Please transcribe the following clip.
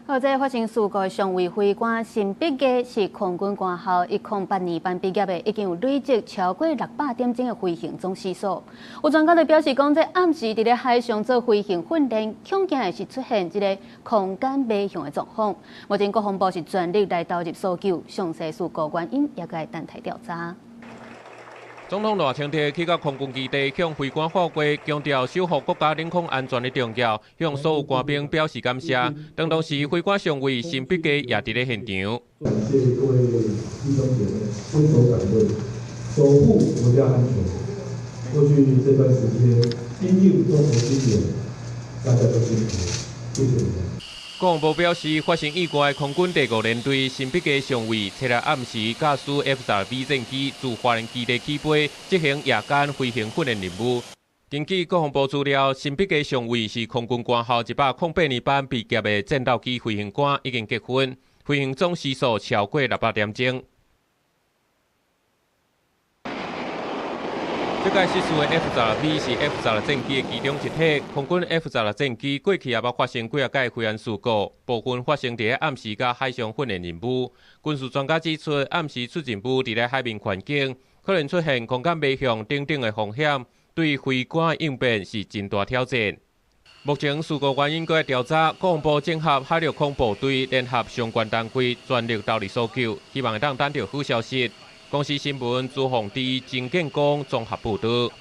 好，這發生事故的上尉飛官陳必傑是空軍官校108年班畢業的，已經有累積超過600點鐘的飛行總時數。有專家就表示講，這暗時佇咧海上做飛行訓練，恐驚的是出現這个空間迷向的狀況。目前國防部是全力來投入搜救，詳細事故原因也閣等待調查。總統賴清德去到空軍基地向飛官喊話，強調守護國家領空安全的重要，向所有官兵表示感謝。當時飛官上尉陳必傑也佇咧現場。感謝各位弟兄姐妹堅守崗位，守護國家安全。過去這段時間，精進綜合軍演，大家都辛苦，謝謝你們。國防部表示，發生意外空軍第五聯隊陳必傑上尉，昨日暗時駕駛 F-16V 戰機自花蓮基地起飛，執行夜間飛行訓練任務。根據國防部資料，陳必傑上尉是空軍官校108年班畢業的戰鬥機飛行官，已經結婚，飛行總時數超過600點鐘。這擺失事的 F-16V 是 F-16戰機的其中一體。空軍 F-16戰機過去也捌發生幾仔擺飛安事故，部分發生佇咧暗時佮海上訓練任務。軍事專家指出，暗時出任務佇咧海面環境，可能出現空間迷向等等的風險，對飛官應變是真大挑戰。目前事故原因閣咧調查，國防部整合海陸空部隊，聯合相關單位全力投入搜救，希望會當等著好消息。公視新聞朱鳳芝、曾建光綜合報導。